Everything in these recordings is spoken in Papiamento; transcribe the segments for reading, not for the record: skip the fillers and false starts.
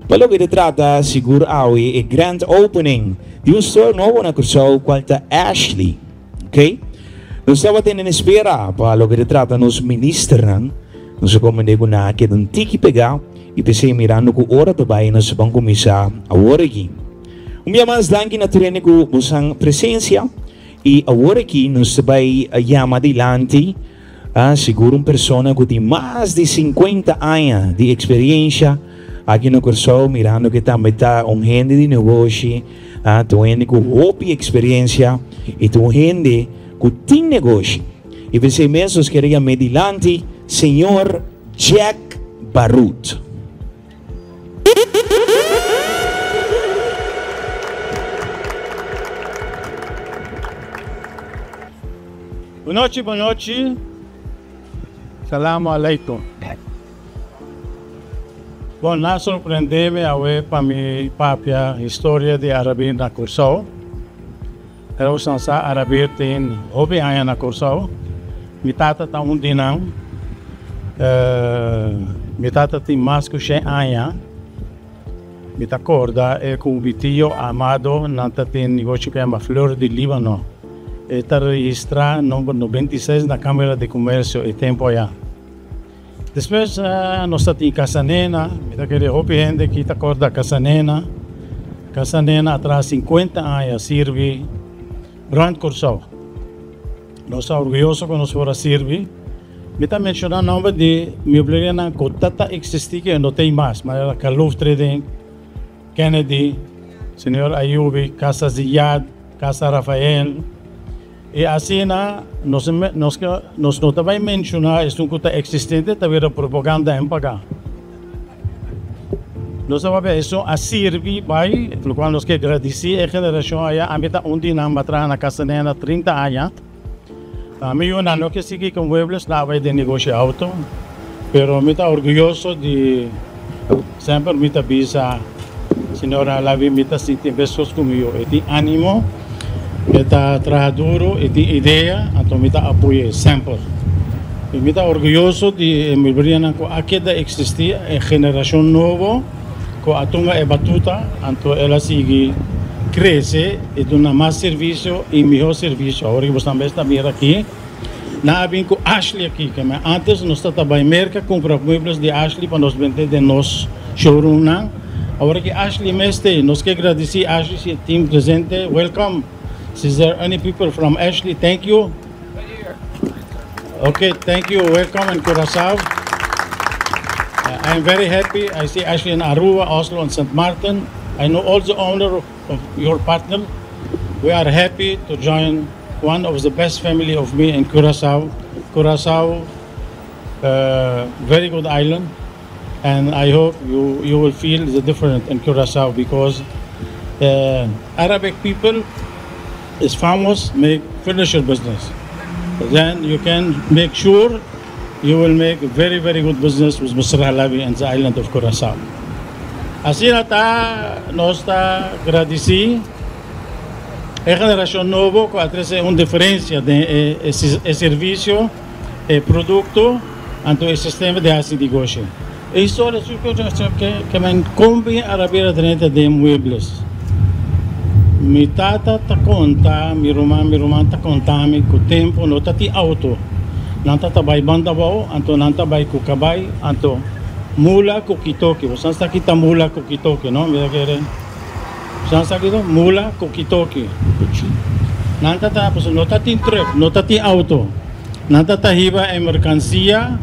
Pa loke ta trata sigur awe e grand opening di un store nobo na Kòrsou kual ta Ashley. Ok. Nos tabata den espera pa loke ta trata nos ministernan. Nos a komprendé ku nan a keda un tiki pegá i p'esei mirando ku ora ta bai nos ban kuminsá awor aki. Un bia mas danki na tur hende ku bosan presensia i awor aki nos ta bai yama dilanti sigur un persona ku tin mas di sinkuenta aña di eksperiensha aki na Kòrsou mirando ku e tambe ta un hende di negoshi, ta un hende ku hopi eksperiensha i ta un hende ku tin negoshi. I p'esei mes nos kere yam'é dilanti Señor Jack Barut. Bonochi bonochi Salamu alaikum Bon nan a sorprende mi awe pa mi papia historia di Arabir na Kòrsou. Pero boso sa Arabir tin hopi aña na Kòrsou. Mi tata ta un di nan. Mi tata tin mas ku shen aña. Mi ta kòrda e ku mi tio Amado nan ta tin negoshi ku yama Flor di Libano. E ta registrá number 96 na Kámara di Komersio e tempu ayá. Despues nos ta tin Casa Nena, mi ta kere hopi hende ki ta korda Casa Nena. Casa Nena a traha sinkuenta aña sirbi Brand Kòrsou. Nos ta orguyoso ku nos por a sirbi. Mi ta menshoná nòmber di mueblerianan ku ta ta eksistí ku e no t'ei mas, manera Kaluf Trading, Kennedy, Señor Ayubi, Casa Ziyad, Casa Rafael. I asina nos nos nos no ta bai menshoná esun ku ta eksistente ta bira propaganda en pagá. Nos ta papia esun a sirbi bai, lokual nos ke gradisí e generashon aya. Ami ta un di nan, mi a traha na Casa Nena 30 aña. Mi yunan no ke sigui ku muebles, nan a bai den negoshi auto, pero mi ta orguyoso di semper mi ta bisa. Señor Halabi mi ta sinti meskos ku mi yu. E tin animo, e ta traha duru, e tin idea, anto mi ta apoy'é semper. I mi ta orguyoso di e mueblerianan ku a keda eksistí, e generashon nobo ku a tuma e batuta, anto el a sigui krese i duna mas servisio i mihó servisio. Awor ku bo tambe ta mira aki. Nan a bin ku Ashley aki, ke men antes nos ta ta bai Merka kumpra muebles di Ashley pa nos bende den nos showroomnan. Awor aki Ashley mes t'ei. Nos ke gradisí Ashley si e tin presente. Welcome. Is there any people from Ashley? Thank you. Okay, thank you. Welcome in Curaçao. I am very happy. I see Ashley in Aruba, Oslo and St. Martin. I know all the owner of your partner. We are happy to join one of the best family of me in Curaçao. Curaçao, uh, very good island, and I hope you, you will feel the difference in Curaçao because uh, Arabic people is famous make furniture business. Then you can make sure you will make very very good business with Mr. Halabi and the island of Curaçao. Asina ta nos ta gradisí e generashon nobo ku a trese un diferensia den e servisio, e produkto anto e sistema di hasi negoshi. E historia ke men kon bin a rabira drenta den muebles. Mi tata ta konta mi ruman, mi ruman ta konta mi ku tempu no ta tin auto. Nan ta ta bai banda abou anto nan ta bai ku kabai anto mula ku kitoki. Bo sa kita mula ku kitoki no? Mi ta kere. Sa sa kiko? Mula ku kitoki. Nan ta ta, pasobra no ta tin truck, no ta tin auto. Nan ta ta hiba e merkansia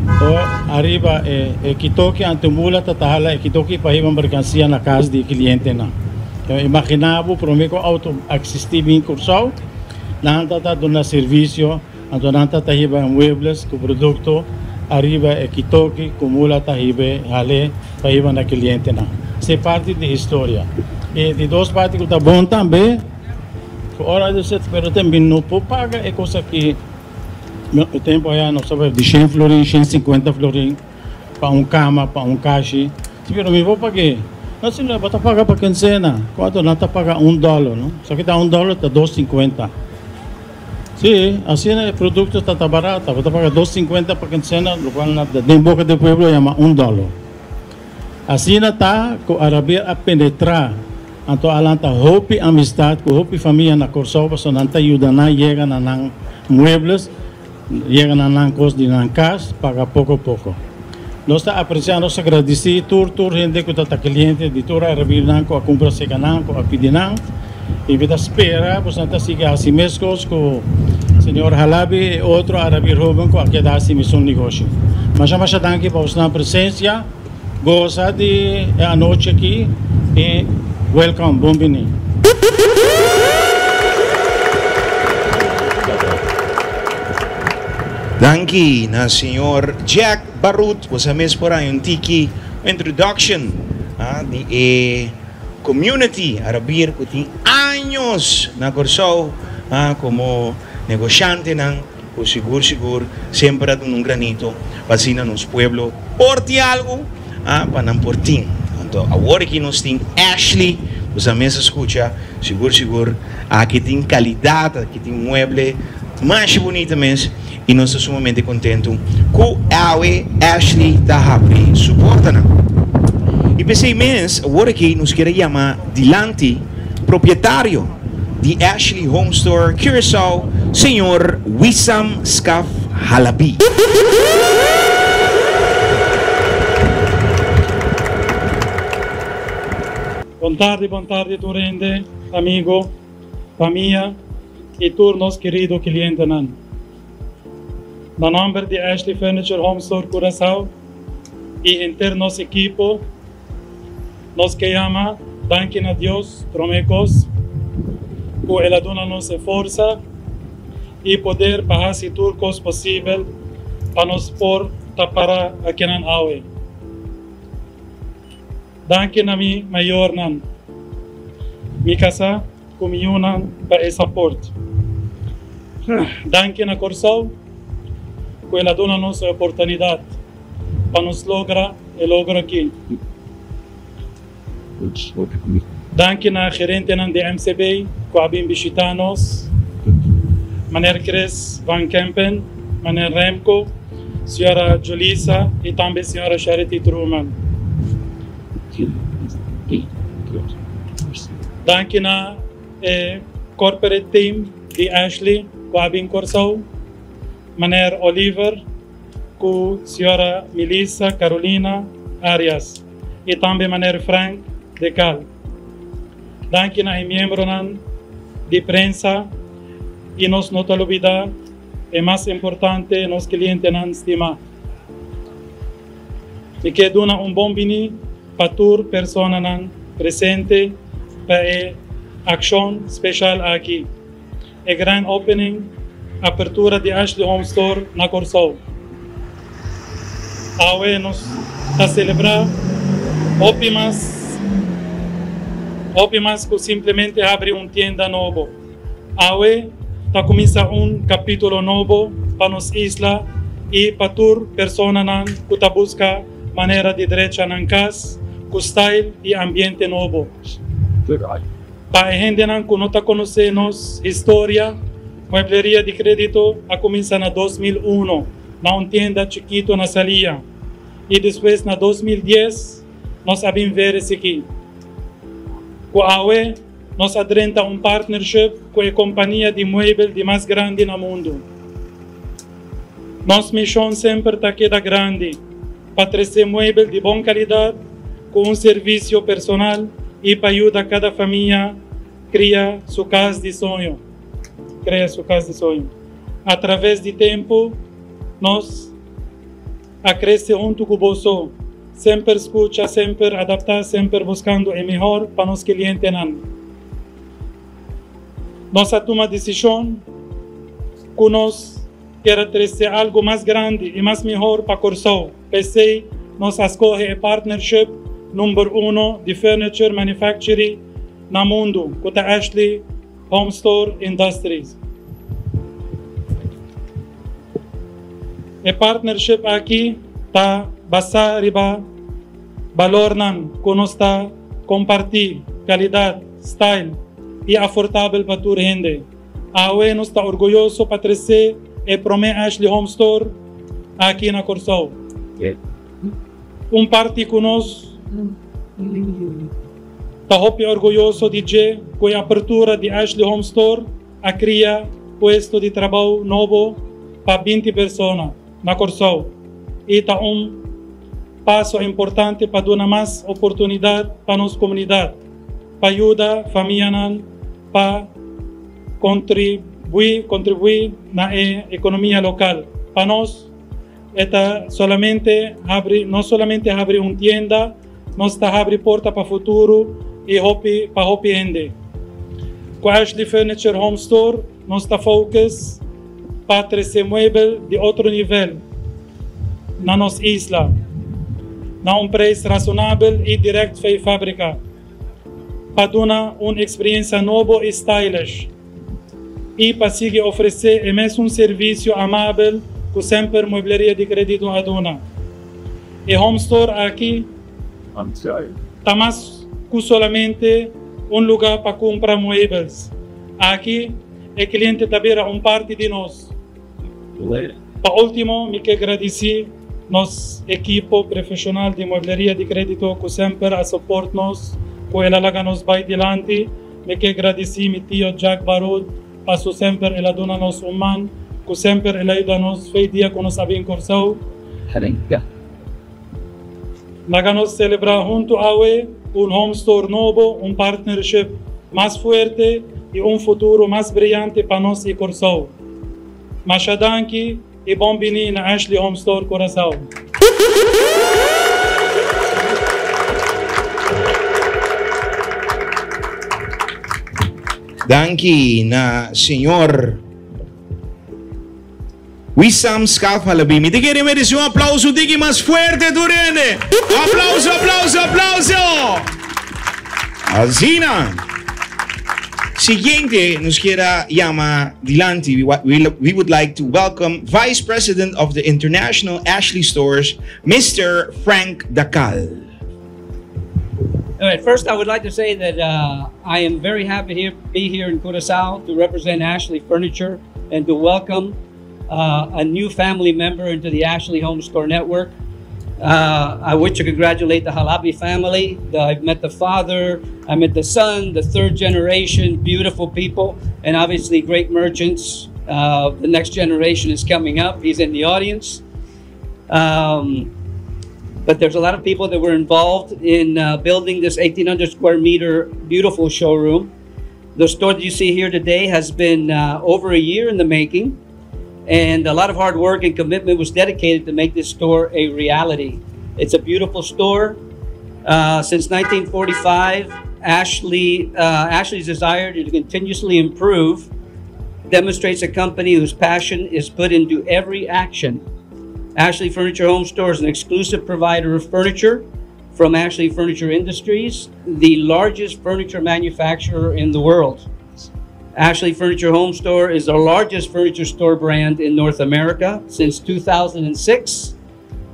o ariba e e kitoki, anto mula ta ta hala e kitoki pa hiba merkansia na kas di e klientenan. Imagina bo prome ku auto a eksistí bin Kòrsou, nan ta ta duna servisio. Anto nan ta ta hiba e muebles ku produkto ariba e kitoki ku mula ta hib'e hal'e pa hiba na klientenan. Esei parti di historia. E di dos parti ku ta bon tambe ku ora di set pero tambe no por paga e kos aki. E tempu aya nos ta di shen florin, shen sinkuenta florin pa un kama, pa un kashi. Si pero mi por pag'e. No señor, bo ta paga pa kinsena. Kuantu? Nan ta paga un dòler, no? Esaki ta un dòler ta dos sinkuenta. Sí, asina e producto ta ta barata. Bo ta paga 2.50 pa quincena, locual na den boca di pueblo yama un dollar. Asina ta ku Arabir a penetrá, anto a lanta hopi amistat ku hopi famia na Kòrsou pasobra nan ta yuda nan yega na nan muebles, yega na nan kos di nan kas, paga poko poko. Nos ta apresiá, nos ta gradisí tur tur hende ku ta ta kliente di tur Arabirnan ku a kumpra seka nan, ku a pidi nan i mi ta spera ku nan ta sigui hasi meskos ku señor Halabi i otro Arabir hoben ku a keda hasi mesun negoshi. Masha masha danki pa bosnan presensia. Goza di e anochi aki y welcome, bon bini. Danki na señor Jack Barut, bo sa mes por haña un tiki introduction di e community Arabir ku tin años na Kòrsou komo negoshantenan. Ku sigur sigur semper a duna un granito pa asina nos pueblo por tin algu pa nan por tin. Anto awor aki nos tin Ashley ku sa mes a skucha sigur sigur aki tin kalidat, aki tin mueble masha bunita mes i nos ta sumamente kontentu ku awe Ashley ta habri su portanan. I p'esei mes awor aki nos kier a yama dilanti propietario di Ashley Home Store Curaçao, señor Wissam Skaf Halabi. Bon tardi, bon tardi tur hende, amigo, famia y tur nos kerido clientenan. Na nomber di Ashley Furniture Home Store Curaçao y henter nos ekipo, Nos ke yama danki na Dios promé kos ku el a duna nos e forsa i poder pa hasi tur kos posibel pa nos por ta pará akinan awe. Danki na mi mayornan, mi kasá ku mi yunan pa e saport. Danki na Kòrsou ku el a duna nos e oportunidat. Pa nos logra e logro aki. Danki na gerentenan di MCB ku a bin bishitá nos, Meneer Chris van Kempen, Meneer Remco, Señora Julisa i tambe Señora Charity Truman. Danki na e corporate team di Ashley ku a bin Kòrsou, Meneer Oliver, ku Sra. Melissa Carolina Arias i tambe Meneer Frank de Cal. Danki na e miembronan di prensa i nos no ta lubida e mas importante nos klientenan stimá. Mi ke duna un bon bini pa tur personanan presente pa e akshon speshal aki. E grand opening, apertura di Ashley Home Store na Kòrsou. Awe nos ta selebrá hopi mas hopi mas ku simplemente habri un tienda nobo. Awe ta kuminsá un kapítulo nobo pa nos isla i pa tur personanan ku ta buska manera di drecha nan kas ku style i ambiente nobo. Pa e hendenan ku no ta konosé nos historia, Muebleria di Krédito a kuminsá na 2001 na un tienda chikitu na Salia i despues na 2010 nos a bin ver esaki. Ku awe nos a drenta un partnership ku e kompania di muebel di mas grandi na mundu. Nos mishon semper ta keda grandi, pa trese muebel di bon kalidat ku un servisio personal i pa yuda kada famia kria su kas di soño. Krea su kas di soño. Atraves di tempu nos a krese huntu ku boso, semper skucha, semper adaptá, semper buskando e mihor pa nos klientenan. Nos a tuma desishon ku nos Kier a trese algu mas grandi i mas mihor pa Kòrsou. P'esei nos a skohe e partnership number uno di furniture manufacturing na mundu, ku ta Ashley HomeStore Industries. E partnership aki ta basá riba balornan ku nos ta kompartí, kalidat, style i afortabel pa tur hende. Awe nos ta orguyoso pa trese e prome Ashley Home Store aki na Kòrsou. Un parti ku nos Ta hopi orguyoso di dje ku e apertura di Ashley Home Store a kria puesto di trabou nobo pa 20 persona na Kòrsou i ta un paso importante pa duna mas oportunidat pa nos komunidat, pa yuda famianan pa kontribuí kontribuí na e ekonomia lokal. Pa nos e ta solamente habri no solamente habri un tienda, nos ta habri porta pa futuro i hopi pa hopi hende. Ku Ashley Furniture Home Store nos ta focus pa trese muebel di otro nivel na nos isla na un preis rasonabel i direct fei fabrika pa duna un eksperiencia nobo i stylish i pa sigui ofresé e mesun servisio amabel ku semper Muebleria di Kredito a duna. E home store aki ta mas ku solamente un lugá pa kumpra muebels. Aki e kliente ta bira un parti di nos. Pa último mi ke gradisí nos ekipo profeshonal di Muebleria di Kredito ku semper a soport nos, ku el a laga nos bai dilanti. Mi ke gradisí mi tio Jack Barud pa su semper el a duna nos un man, ku semper el a yuda nos fei dia ku nos a bin Kòrsou. Laga nos selebrá huntu awe un home store nobo, un partnership mas fuerte i un futuro mas briante pa nos i Kòrsou. Masha danki i bon bini na Ashley Home Store Curaçao. Danki na señor Wissam Skaf Halabi. Mi ta kere merece un aplauso un tiki mas fuerte tur hende. Aplauso, aplauso, aplauso. Asina. Siguiente, nos kier a yama dilanti. We would like to welcome Vice President of the International Ashley Stores, Mr. Frank Dacal. All right, first I would like to say that I am very happy to be here in Curacao to represent Ashley Furniture and to welcome a new family member into the Ashley Home Store Network. I wish to congratulate the Halabi family. I've met the father, I met the son, the third generation, beautiful people, and obviously great merchants. The next generation is coming up. He's in the audience. But there's a lot of people that were involved in building this 1,800 square meter beautiful showroom. The store that you see here today has been over a year in the making, and a lot of hard work and commitment was dedicated to make this store a reality. It's a beautiful store. Since 1945, Ashley's desire to continuously improve demonstrates a company whose passion is put into every action. Ashley Furniture Home Store is an exclusive provider of furniture from Ashley Furniture Industries, the largest furniture manufacturer in the world. Ashley Furniture Home Store is the largest furniture store brand in North America since 2006.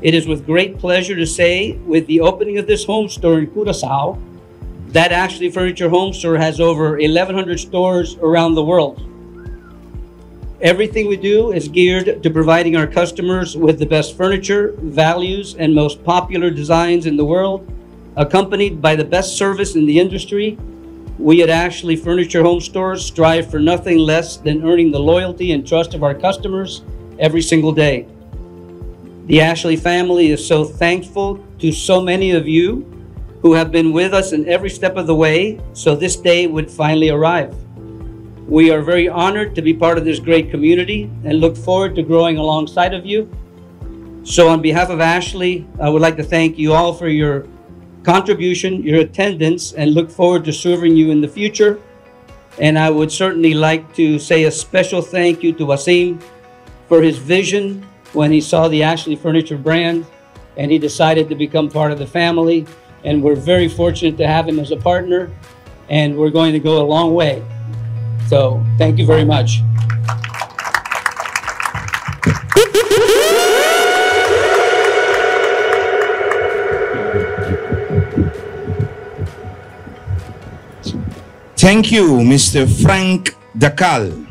It is with great pleasure to say, with the opening of this home store in Curacao, that Ashley Furniture Home Store has over 1,100 stores around the world. Everything we do is geared to providing our customers with the best furniture, values, and most popular designs in the world, accompanied by the best service in the industry. We at Ashley Furniture Home Stores strive for nothing less than earning the loyalty and trust of our customers every single day. The Ashley family is so thankful to so many of you who have been with us in every step of the way, so this day would finally arrive. We are very honored to be part of this great community and look forward to growing alongside of you. So on behalf of Ashley, I would like to thank you all for your contribution, your attendance, and look forward to serving you in the future. And I would certainly like to say a special thank you to Wasim for his vision when he saw the Ashley Furniture brand and he decided to become part of the family. And we're very fortunate to have him as a partner, and we're going to go a long way. So thank you very much. Thank you, Mr. Frank Dacal.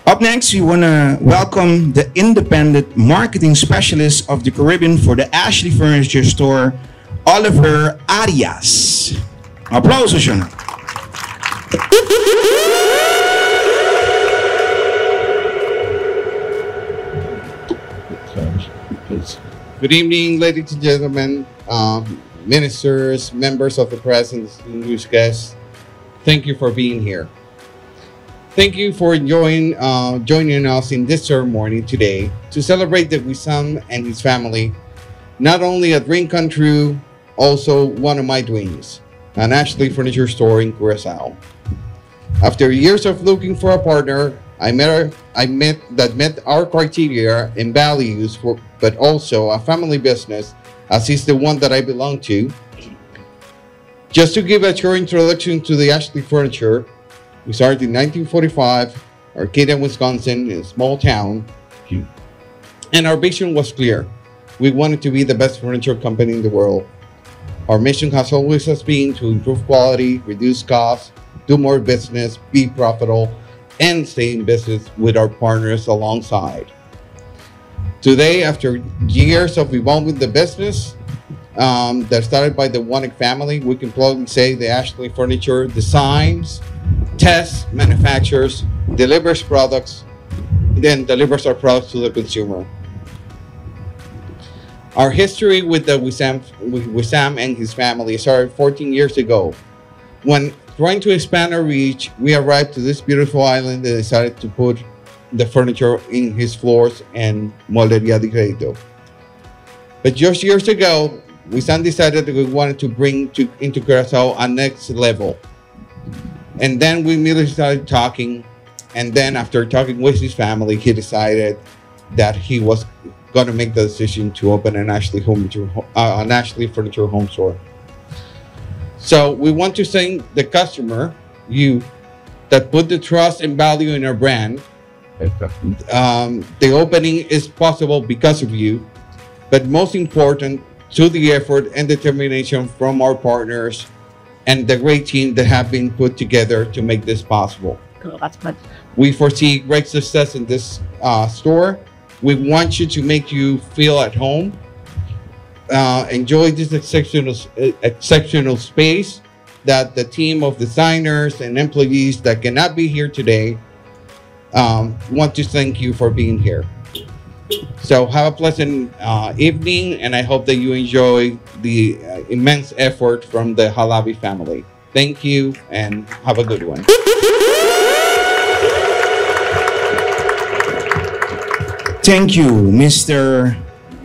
Up Up next, we want to welcome the independent marketing specialist of the Caribbean for the Ashley Furniture Store, Oliver Arias. Aplauso, Shona. Good evening, ladies and gentlemen, ministers, members of the press, and distinguished guests. Thank you for being here. Thank you for joining us in this ceremony today to celebrate the Wissam and his family, not only a dream come true, also one of my dreams, an Ashley Furniture store in Curacao. After years of looking for a partner, I met that met our criteria and values, but also a family business, as is the one that I belong to. Just to give a short introduction to the Ashley Furniture, we started in 1945, Arcadia, Wisconsin, in a small town. And our vision was clear. We wanted to be the best furniture company in the world. Our mission has always been to improve quality, reduce costs, do more business, be profitable, and stay in business with our partners alongside. Today, after years of evolving the business that started by the Wanek family, we can probably say the Ashley Furniture designs, tests, manufactures, delivers products, then delivers our products to the consumer. Our history with the Wissam and his family started 14 years ago. When trying to expand our reach, we arrived to this beautiful island and decided to put the furniture in his floors and Muebleria di Credito. But just years ago, Wissam decided that we wanted to bring into Curacao a next level. And then we immediately started talking. And then after talking with his family, he decided that he was going to make the decision to open an Ashley Furniture home store. So we want to thank the customer, you, that put the trust and value in our brand. The opening is possible because of you, but most important, to the effort and determination from our partners and the great team that have been put together to make this possible. We foresee great success in this store. We want you to make you feel at home. Enjoy this exceptional space that the team of designers and employees that cannot be here today want to thank you for being here. So have a pleasant evening, and I hope that you enjoy the immense effort from the Halabi family. Thank you, and have a good one. Thank you, Mr.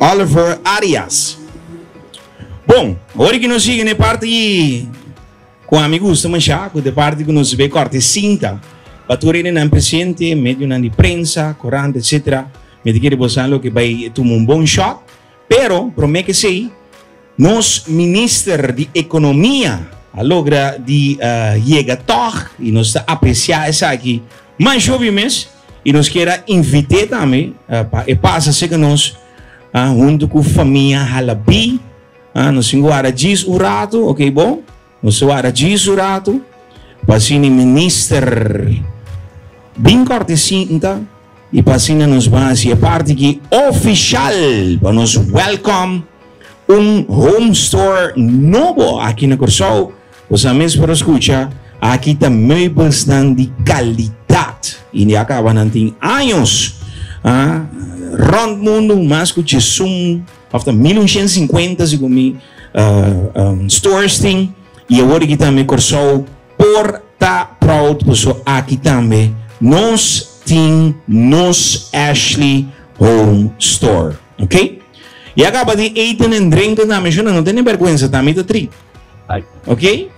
Oliver Arias. Bon, awor ku nos yega na e parti ku ami gusta masha, ku e parti ku nos ta bai korta sinta, pa tur nan presente, medio di prensa, korant, etc. Mi ke boso ke bai tuma un bon shot, pero promé ku esei, nos minister di ekonomia a logra di yega toch i nos ta apresiá esaki. Mas hopi mes i nos ke invit'é tambe pa e pasa serka nos huntu ku famia Halabi. Nos tin warda djis un ratu, ok bon? Nos warda djis un ratu. Pa asina minister bin korta sinta i pa asina nos bai hasi e parti aki ofishal pa nos welcome un home store nobo aki na Kòrsou. Boso mes por a skucha, aki ta meubelsnan di kalidat. I ya kaba nan tin años rònt mundu mas ku 11 òf ta 1150 segun mi stores tin. I awor aki tambe Kòrsou por ta proud pasobra aki tambe nos tin nos Ashley Home Store. Ok? Ya kaba di eten en drinken tambe, shona, no tene bèrgwensa, tambe ta treat. Ok?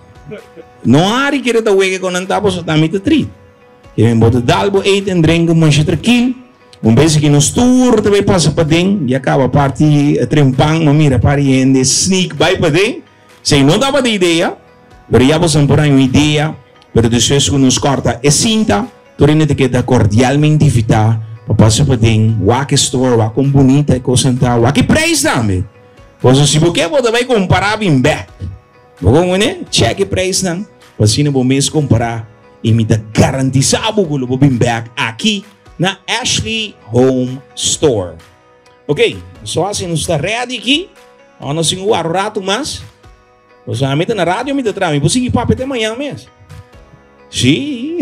No hari kere ta wega ku nan ta pasobra tambe ta treat. Ke men bo ta dal bo eten, drinken masha trankil. Un bes aki nos tur ta bai pasa paden, ya kaba parti trempan, ma mira par di hende sneak bai paden. Esei no tabata idea, pero ya boso por haña un idea, pero despues ku nos kòrta e sinta, tur hende ta keda kordialmente invitá pa pasa paden, wak e store, wak kon bunita e kosnan ta, wak e preis tambe. Pasobra si bo ke bo ta bai kompará bin bèk. Bo kon Chèk e preisnan pa asina bo mes kompará i mi ta garantisá bo ku lo bo bin bèk aki. na Ashley Home Store. Ok, so asina nos ta ready aki. Awor nos tin un rato mas. Nos mi ta na radio mi ta traha. Mi por sigui papia te mañan mes. Sí.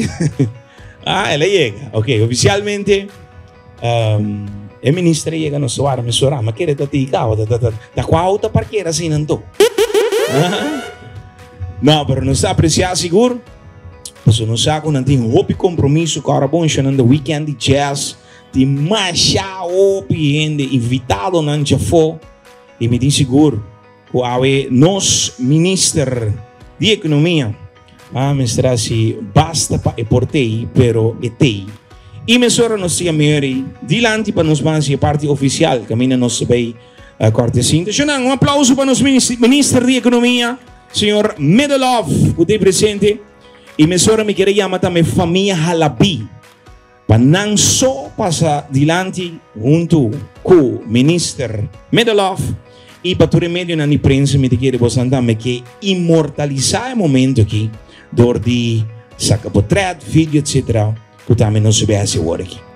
Ah, el a yega. Ok, oficialmente e minister a yega nos wara mi sora. Ma kere ta tika ta ta ta ta kua auto parkera asina anto? No, pero nos ta aprecia sigur. Pasobra nos sa ku nan tin hopi kompromiso ku ora bon nan the weekend di jazz. Tin masha hopi hende invitadonan djafó. I mi tin sigur ku awe nos minister di ekonomia a mester hasi basta pa e por tei, pero e tei. I mesora nos tia Mary dilanti pa nos ban hasi e parti ofisial kaminda nos ta bay korte sinta. Shonnan, un aplauso pa nos minister di ekonomia, señor Middelhof, ku ta presente. I mesora mi kere yama tambe famia Halabi. Pa nan so pasa dilanti huntu ku Minister Middelhof i pa tur e medionan di prensa mi ta kere bosan tambe ke inmortalisá e momento aki dor di saka potret, video etc. Ku tambe nos a hasi awor aki.